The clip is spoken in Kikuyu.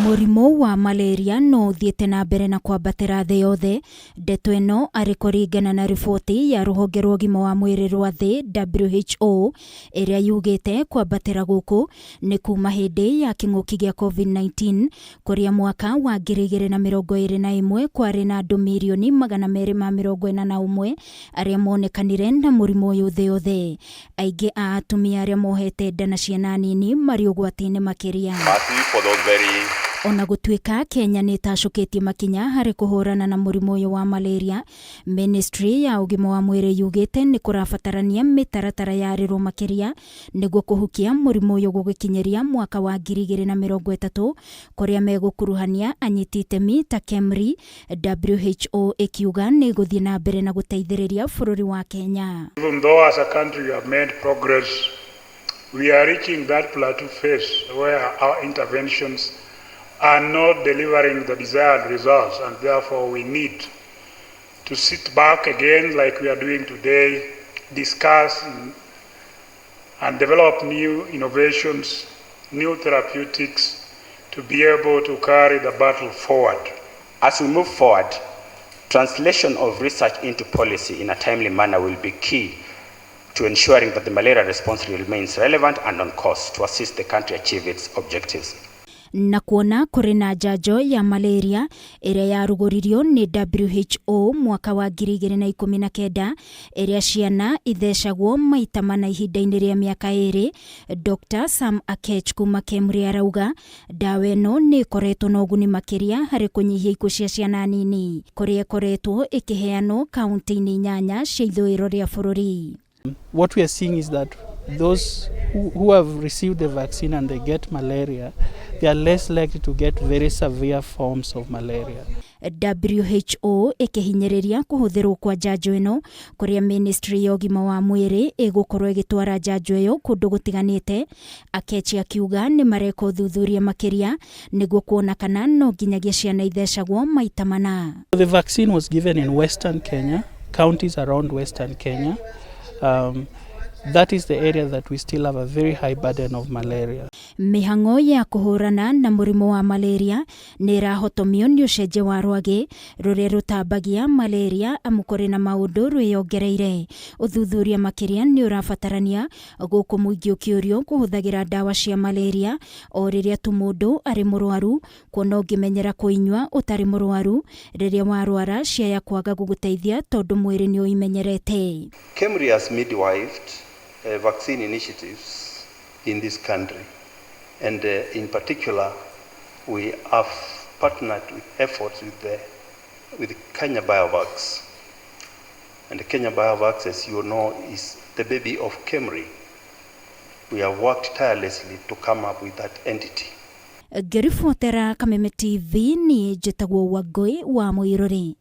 Mũrimũ wa malaria no ũthiĩte na mbere na kwambatĩra thĩ yothe. Ndeto ĩno arĩ kũringana na riboti ya rũhonge rwa ũgima wa mwĩrĩ rwa thĩ WHO, ĩrĩa yugĩte kwambatĩra gũkũ nĩ kuma hĩndĩ ya kĩng'ũki gĩa COVID-19, kũrĩa mwaka wa 2021 kwarĩ na andũ mirioni 241 arĩa monekanire na mũrimũ ũyũ thĩ yothe. Aingĩ a atumia arĩa mohete nda na ciana nini marĩ ũgwati-inĩ makĩria. Mercy for those very Ona gũtuĩka Kenya nĩ ĩtacũkĩtie makinya harĩ kũhũrana na mũrimũ ũyũ wa malaria, Ministry ya ũgima wa mwĩrĩ yugĩte nĩ kũrabatarania mĩtaratara yarĩrwo makĩria nĩguo kũhukia mũrimũ ũyũ gũgĩkinyĩria mwaka wa 2030, kũrĩa megũkuruhania anyiti itemi ta KEMRI. WHO ĩkiuga nĩ ĩgũthiĩ na mbere na gũteithĩrĩria bũrũri wa Kenya. Even though as a country we have made progress, we are reaching that plateau phase where our interventions are not delivering the desired results, and therefore we need to sit back again like we are doing today, discuss and develop new innovations, new therapeutics to be able to carry the battle forward. As we move forward, translation of research into policy in a timely manner will be key to ensuring that the malaria response remains relevant and on course to assist the country achieve its objectives. Na kuona kũrĩ na njanjo ya malaria ĩrĩa yarugũririo nĩ WHO mwaka wa 2019, ĩrĩa ciana ithecagwo maita mana ihinda-inĩ rĩa mĩaka 2, Dr Sam Akech kuma KEMRI arauga ndawa ĩno nĩ ĩkoretwo na ũguni makĩria harĩ kũnyihia ikuũ cia ciana nini, kũrĩa ĩkoretwo ĩkĩheanwo kaunti-inĩ inyanya cia ithũĩro rĩa bũrũri. What we are seeing is that those who have received the vaccine and they get malaria, they are less likely to get very severe forms of malaria. WHO ĩkĩhinyĩrĩria kũhũthĩrwo kwa njanjo ĩno, kũrĩa ministry ya ũgima wa mwĩrĩ ĩgũkorwo ĩgĩtwara njanjo ĩyo kũndũ gũtiganĩte. Akechi akiuga nĩ mareka ũthuthuria makĩria nĩguo kuona kana no nginyagia ciana ithecagwo maita mana. The vaccine was given in Western Kenya, counties around Western Kenya. That is the area that we still have a very high burden of malaria. Mĩhang'o ya kũhũrana na mũrimũ wa malaria nĩ ĩrahotomio nĩ ũcenjia wa rwagĩ rũrĩa rũtambagia malaria, amu kũrĩ na maũndũ rwĩyongereire. Ũthuthuria makĩria nĩ ũrabatarania gũkũ mũingĩ ũkĩũrio kũhũthagĩra ndawa cia malaria o rĩrĩa tu mũndũ arĩ mũrwaru, kuona ũngĩmenyera kũinyua ũtarĩ mũrwaru, rĩrĩa warwara ciaya kwaga gũgũteithia tondũ mwĩrĩ nĩ ũimenyerete. KEMRI has midwifed vaccine initiatives in this country, and in particular, we have partnered with efforts with Kenya BioVax. And Kenya BioVax, as you know, is the baby of KEMRI. We have worked tirelessly to come up with that entity. Ngĩribotera Kameme TV, niĩ njĩtagwo Wangũi wa Mũirũrĩ.